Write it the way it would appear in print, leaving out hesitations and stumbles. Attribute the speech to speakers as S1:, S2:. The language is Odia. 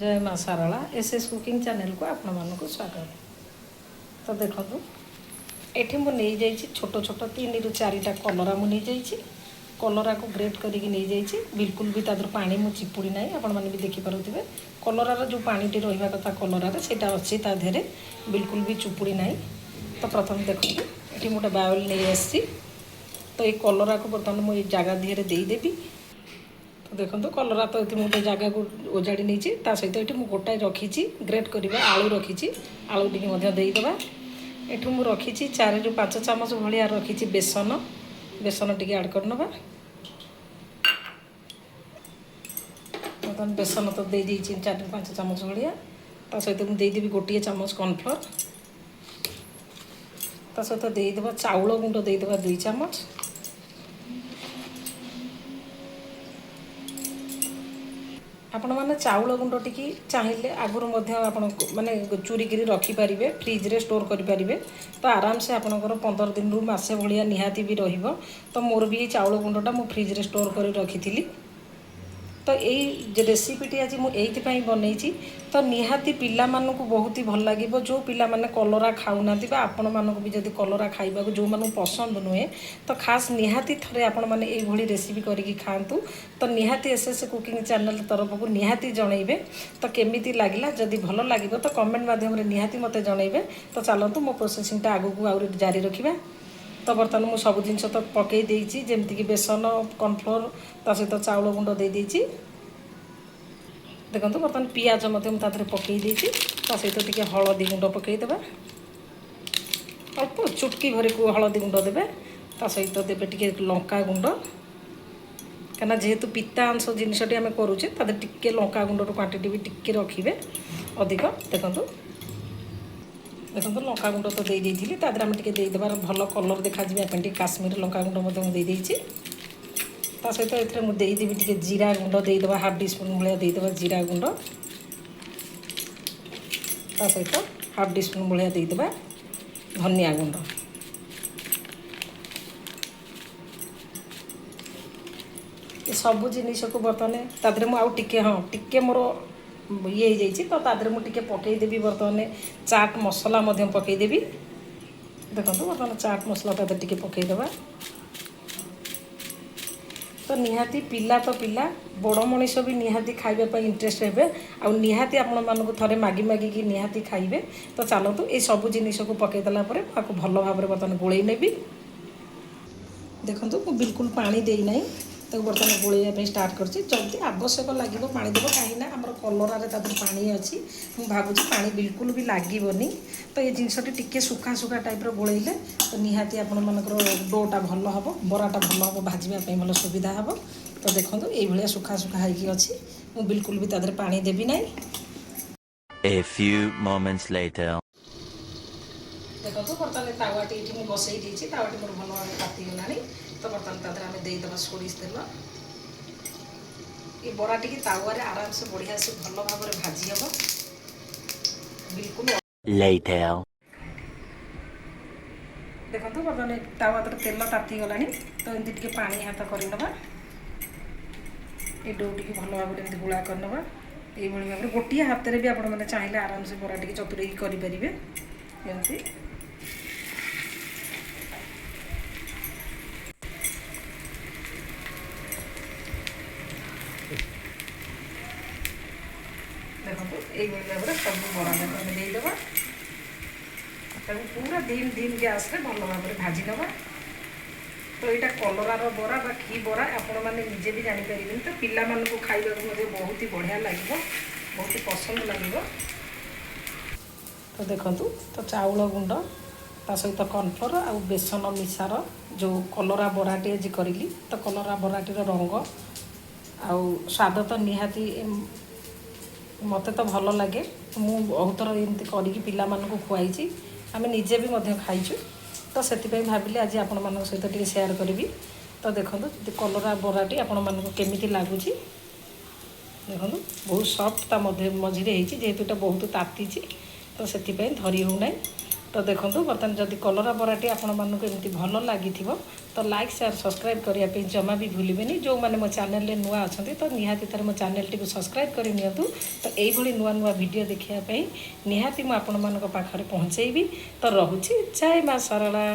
S1: ଜୟ ମା ଶାରଳା। ଏସ୍ ଏସ୍ କୁକିଂ ଚ୍ୟାନେଲକୁ ଆପଣମାନଙ୍କୁ ସ୍ୱାଗତ। ତ ଦେଖନ୍ତୁ, ଏଠି ମୁଁ ନେଇଯାଇଛି ଛୋଟ ଛୋଟ 3ରୁ 4ଟା କଲରା ମୁଁ ନେଇଯାଇଛି। କଲରାକୁ ଗ୍ରେଟ୍ କରିକି ନେଇଯାଇଛି। ବିଲକୁଲ ବି ତା ଦେହରୁ ପାଣି ମୁଁ ଚିପୁଡ଼ି ନାହିଁ। ଆପଣମାନେ ବି ଦେଖିପାରୁଥିବେ, କଲରାର ଯେଉଁ ପାଣିଟି ରହିବା କଥା କଲରାରେ, ସେଇଟା ଅଛି ତା ଦେହରେ, ବିଲକୁଲ ବି ଚୁପୁଡ଼ି ନାହିଁ। ତ ପ୍ରଥମେ ଦେଖନ୍ତୁ, ଏଠି ମୁଁ ଗୋଟେ ବାଉଲ୍ ନେଇ ଆସିଛି। ତ ଏଇ କଲରାକୁ ବର୍ତ୍ତମାନ ମୁଁ ଏଇ ଜାଗା ଦେହରେ ଦେଇଦେବି। ତ ଦେଖନ୍ତୁ, କଲରା ତ ଏଠି ମୁଁ ଗୋଟେ ଜାଗାକୁ ଓଜାଡ଼ି ନେଇଛି। ତା ସହିତ ଏଠି ମୁଁ ଗୋଟାଏ ରଖିଛି ଗ୍ରେଟ୍ କରିବା ଆଳୁ ରଖିଛି, ଆଳୁ ଟିକେ ମଧ୍ୟ ଦେଇଦେବା। ଏଠୁ ମୁଁ ରଖିଛି 4ରୁ 5 ଚାମଚ ଭଳିଆ ରଖିଛି ବେସନ, ବେସନ ଟିକେ ଆଡ଼୍ କରିନେବା। ବର୍ତ୍ତମାନ ବେସନ ତ ଦେଇଦେଇଛି 4ରୁ 5 ଚାମଚ ଭଳିଆ। ତା ସହିତ ମୁଁ ଦେଇଦେବି 1 ଚାମଚ କର୍ଣ୍ଣଫ୍ଲୋର୍। ତା ସହିତ ଦେଇଦେବା ଚାଉଳ ଗୁଣ୍ଡ, ଦେଇଦେବା 2 ଚାମଚ। ଆପଣମାନେ ଚାଉଳ ଗୁଣ୍ଡ ଟିକେ ଚାହିଁଲେ ଆଗରୁ ମଧ୍ୟ ଆପଣ ମାନେ ଚୁରିକିରି ରଖିପାରିବେ, ଫ୍ରିଜରେ ଷ୍ଟୋର୍ କରିପାରିବେ। ତ ଆରାମସେ ଆପଣଙ୍କର 15 ଦିନରୁ ମାସେ ଭଳିଆ ନିହାତି ବି ରହିବ। ତ ମୋର ବି ଏଇ ଚାଉଳ ଗୁଣ୍ଡଟା ମୁଁ ଫ୍ରିଜରେ ଷ୍ଟୋର୍ କରି ରଖିଥିଲି। ତ ଏଇ ରେସିପିଟି ଆଜି ମୁଁ ଏଇଥିପାଇଁ ବନେଇଛି, ତ ନିହାତି ପିଲାମାନଙ୍କୁ ବହୁତ ହି ଭଲ ଲାଗିବ। ଯେଉଁ ପିଲାମାନେ କଲରା ଖାଉନାହାନ୍ତି ବା ଆପଣମାନଙ୍କୁ ବି ଯଦି କଲରା ଖାଇବାକୁ ଯେଉଁମାନଙ୍କୁ ପସନ୍ଦ ନୁହେଁ, ତ ଖାସ୍ ନିହାତି ଥରେ ଆପଣମାନେ ଏଇଭଳି ରେସିପି କରିକି ଖାଆନ୍ତୁ। ତ ନିହାତି ଏସ୍ ଏସ୍ କୁକିଂ ଚ୍ୟାନେଲ୍ ତରଫକୁ ନିହାତି ଜଣେଇବେ ତ କେମିତି ଲାଗିଲା। ଯଦି ଭଲ ଲାଗିବ ତ କମେଣ୍ଟ ମାଧ୍ୟମରେ ନିହାତି ମୋତେ ଜଣେଇବେ। ତ ଚାଲନ୍ତୁ, ମୋ ପ୍ରୋସେସିଂଟା ଆଗକୁ ଆହୁରି ଜାରି ରଖିବା। ତ ବର୍ତ୍ତମାନ ମୁଁ ସବୁ ଜିନିଷ ତ ପକାଇ ଦେଇଛି, ଯେମିତିକି ବେସନ, କର୍ଣ୍ଣଫ୍ଲୋର୍, ତା ସହିତ ଚାଉଳ ଗୁଣ୍ଡ ଦେଇଦେଇଛି। ଦେଖନ୍ତୁ, ବର୍ତ୍ତମାନ ପିଆଜ ମଧ୍ୟ ମୁଁ ତା ଦେହରେ ପକାଇ ଦେଇଛି। ତା ସହିତ ଟିକେ ହଳଦୀ ଗୁଣ୍ଡ ପକାଇଦେବା, ଅଳ୍ପ ଚୁଟକି ଭରିକୁ ହଳଦୀ ଗୁଣ୍ଡ ଦେବେ। ତା ସହିତ ଦେବେ ଟିକେ ଲଙ୍କା ଗୁଣ୍ଡ, କାହିଁକିନା ଯେହେତୁ ପିତା ଅଂଶ ଜିନିଷଟି ଆମେ କରୁଛେ, ତା ଦେହରେ ଟିକେ ଲଙ୍କା ଗୁଣ୍ଡର କ୍ୱାଣ୍ଟିଟି ବି ଟିକେ ରଖିବେ ଅଧିକ। ଦେଖନ୍ତୁ, ଲଙ୍କା ଗୁଣ୍ଡ ତ ଦେଇ ଦେଇଥିଲି। ତା ଦେହରେ ଆମେ ଟିକେ ଦେଇଦେବାର ଭଲ କଲର୍ ଦେଖାଯିବା ପାଇଁ ଟିକେ କାଶ୍ମୀର ଲଙ୍କା ଗୁଣ୍ଡ ମଧ୍ୟ ମୁଁ ଦେଇଦେଇଛି। ତା ସହିତ ଏଥିରେ ମୁଁ ଦେଇଦେବି ଟିକେ ଜିରା ଗୁଣ୍ଡ, ଦେଇଦେବା ହାଫ୍ ଟି ସ୍ପୁନ୍ ଭଳିଆ ଦେଇଦେବା ଜିରା ଗୁଣ୍ଡ। ତା ସହିତ ହାଫ୍ ଟି ସ୍ପୁନ୍ ଭଳିଆ ଦେଇଦେବା ଧନିଆ ଗୁଣ୍ଡ। ଏ ସବୁ ଜିନିଷକୁ ବର୍ତ୍ତମାନ ତା ଦେହରେ ମୁଁ ଆଉ ଟିକେ, ହଁ, ଟିକେ ମୋର ଇଏ ହେଇଯାଇଛି, ତ ତା ଦେହରେ ମୁଁ ଟିକେ ପକାଇଦେବି ବର୍ତ୍ତମାନ ଚାଟ୍ ମସଲା ମଧ୍ୟ ପକାଇଦେବି। ଦେଖନ୍ତୁ, ବର୍ତ୍ତମାନ ଚାଟ୍ ମସଲା ତା ଦେହରେ ଟିକେ ପକାଇଦେବା। ତ ନିହାତି ପିଲା ତ ପିଲା, ବଡ଼ ମଣିଷ ବି ନିହାତି ଖାଇବା ପାଇଁ ଇଣ୍ଟରେଷ୍ଟ ହେବେ, ଆଉ ନିହାତି ଆପଣମାନଙ୍କୁ ଥରେ ମାଗି ମାଗିକି ନିହାତି ଖାଇବେ। ତ ଚାଲନ୍ତୁ, ଏଇ ସବୁ ଜିନିଷକୁ ପକାଇଦେଲା ପରେ ମୁଁ ଆକୁ ଭଲ ଭାବରେ ବର୍ତ୍ତମାନ ଗୋଳେଇ ନେବି। ଦେଖନ୍ତୁ, ମୁଁ ବିଲକୁଲ ପାଣି ଦେଇନାହିଁ। ତାକୁ ବର୍ତ୍ତମାନ ଗୋଳେଇବା ପାଇଁ ଷ୍ଟାର୍ଟ କରିଛି। ଯଦି ଆବଶ୍ୟକ ଲାଗିବ ପାଣି ଦେବ, କାହିଁକିନା ଆମର କଲରାରେ ତା ଦେହରେ ପାଣି ଅଛି। ମୁଁ ଭାବୁଛି ପାଣି ବିଲକୁଲ ବି ଲାଗିବନି। ତ ଏ ଜିନିଷଟି ଟିକେ ଶୁଖା ଶୁଖା ଟାଇପ୍ର ଗୋଳେଇଲେ ତ ନିହାତି ଆପଣମାନଙ୍କର ଡୋଟା ଭଲ ହେବ, ବରାଟା ଭଲ ହେବ, ଭାଜିବା ପାଇଁ ଭଲ ସୁବିଧା ହେବ। ତ ଦେଖନ୍ତୁ, ଏଇଭଳିଆ ଶୁଖା ଶୁଖା ହେଇକି ଅଛି। ମୁଁ ବିଲକୁଲ ବି ତା ଦେହରେ ପାଣି ଦେବି ନାହିଁ।
S2: A few moments later.
S1: ଦେଖନ୍ତୁ, ବର୍ତ୍ତମାନ ତାୱାଟି ଏଇଠି ମୁଁ ବସେଇ ଦେଇଛି। ତାୱାଟି ମୋର ଭଲ ଭାବରେ ତାତିଗଲାଣି। ତ ବର୍ତ୍ତମାନ ତା ଦେହରେ ଆମେ ଦେଇଦେବା ସୋରିଷ ତେଲ। ଏ ବରା ଟିକେ ତାୱାରେ ଆରାମସେ ବଢ଼ିଆ ସେ ଭଲ ଭାବରେ ଭାଜି ହେବ ବିଲକୁଲ।
S2: Later.
S1: ଦେଖନ୍ତୁ, ବର୍ତ୍ତମାନ ତାୱା ଦେହରେ ତେଲ ତାତିଗଲାଣି। ତ ଏମିତି ଟିକେ ପାଣି ହାତ କରିନେବା। ଏ do ଟିକେ ଭଲ ଭାବରେ ଏମିତି ଗୁଳା କରିନେବା ଏଇଭଳି ଭାବରେ। ଗୋଟିଏ ହାତରେ ବି ଆପଣମାନେ ଚାହିଁଲେ ଆରାମସେ ବରା ଟିକେ ଚତୁରେଇକି କରିପାରିବେ ଏମିତି। ଦେଖନ୍ତୁ, ଏଇଭଳି ଭାବରେ ସବୁ ବରା ଯାକ ଆମେ ଦେଇଦେବା। ତାକୁ ପୁରା ଧିମ ଧିମ ଗ୍ୟାସ୍ରେ ଭଲ ଭାବରେ ଭାଜି ନେବା। ତ ଏଇଟା କଲରାର ବରା ବା କି ବରା, ଆପଣମାନେ ନିଜେ ବି ଜାଣିପାରିବେନି। ତ ପିଲାମାନଙ୍କୁ ଖାଇବାକୁ ମଧ୍ୟ ବହୁତ ହି ବଢ଼ିଆ ଲାଗିବ, ବହୁତ ପସନ୍ଦ ଲାଗିବ। ତ ଦେଖନ୍ତୁ, ତ ଚାଉଳ ଗୁଣ୍ଡ, ତା ସହିତ କର୍ଣ୍ଣଫ୍ଲୋର୍ ଆଉ ବେସନ ମିଶାର ଯେଉଁ କଲରା ବରାଟି ଆଜି କରିଲି, ତ କଲରା ବରାଟିର ରଙ୍ଗ ଆଉ ସ୍ୱାଦ ତ ନିହାତି ମୋତେ ତ ଭଲ ଲାଗେ। ମୁଁ ବହୁତ ଥର ଏମିତି କରିକି ପିଲାମାନଙ୍କୁ ଖୁଆଇଛି, ଆମେ ନିଜେ ବି ମଧ୍ୟ ଖାଇଛୁ। ତ ସେଥିପାଇଁ ଭାବିଲି ଆଜି ଆପଣମାନଙ୍କ ସହିତ ଟିକେ ସେୟାର କରିବି। ତ ଦେଖନ୍ତୁ, ଯଦି କଲରା ବରାଟି ଆପଣମାନଙ୍କୁ କେମିତି ଲାଗୁଛି। ଦେଖନ୍ତୁ, ବହୁତ ସଫ୍ଟ ତା ମଧ୍ୟ ମଝିରେ ହେଇଛି। ଯେହେତୁ ଏଇଟା ବହୁତ ତାତିଛି, ତ ସେଥିପାଇଁ ଧରି ହେଉନାହିଁ। ତ ଦେଖନ୍ତୁ, ବର୍ତ୍ତମାନ ଯଦି କଲରା ବରାଟି ଆପଣମାନଙ୍କୁ ଏମିତି ଭଲ ଲାଗିଥିବ, ତ ଲାଇକ୍, ସେୟାର, ସବସ୍କ୍ରାଇବ୍ କରିବା ପାଇଁ ଜମା ବି ଭୁଲିବେନି। ଯେଉଁମାନେ ମୋ ଚ୍ୟାନେଲରେ ନୂଆ ଅଛନ୍ତି, ତ ନିହାତି ଥରେ ମୋ ଚ୍ୟାନେଲଟିକୁ ସବସ୍କ୍ରାଇବ୍ କରି ନିଅନ୍ତୁ। ତ ଏଇଭଳି ନୂଆ ନୂଆ ଭିଡ଼ିଓ ଦେଖିବା ପାଇଁ ନିହାତି ମୁଁ ଆପଣମାନଙ୍କ ପାଖରେ ପହଞ୍ଚେଇବି। ତ ରହୁଛି, ଜୟ ମା ସରଳା।